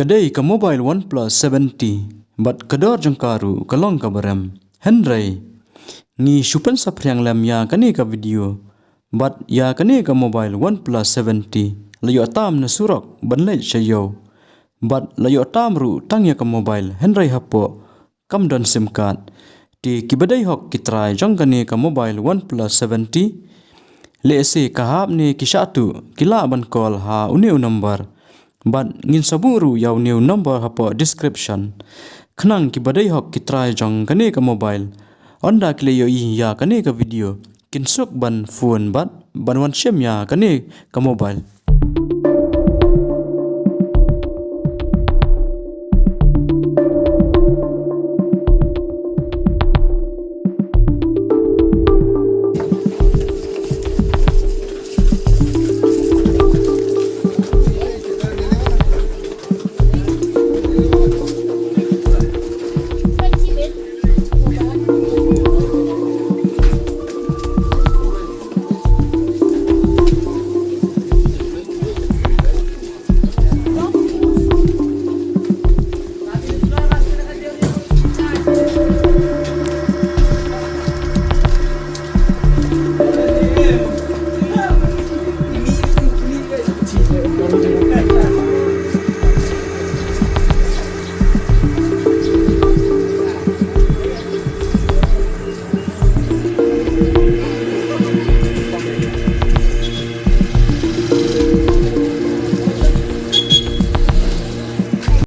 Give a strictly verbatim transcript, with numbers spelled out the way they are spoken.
Ka dei ka mobile OnePlus seven T bad ka dor jong ka ruh ka long kaba rem. Hynrei ngi shu pynsaphriang lem ïa kane ka video bad ïa kane ka mobile OnePlus seven T la ïoh tam na surok ban leit sha ïew bad la ïoh tam ruh tang ïa ka mobile, hynrei hapoh kam don SIM card. Te kiba dei hok ki trai jong kane ka mobile OnePlus seven T, lehse ka hap ne ki shah tuh, ki lah ban call ha une u number. Bad ngin sa buh ruh ïa une u number hapoh description. Khnang kiba dei hok ki trai jong kane ka mobile, ynda ki la ïohi ïa kane ka video, kin suk ban phone bad ban wan shim ïa kane ka mobile.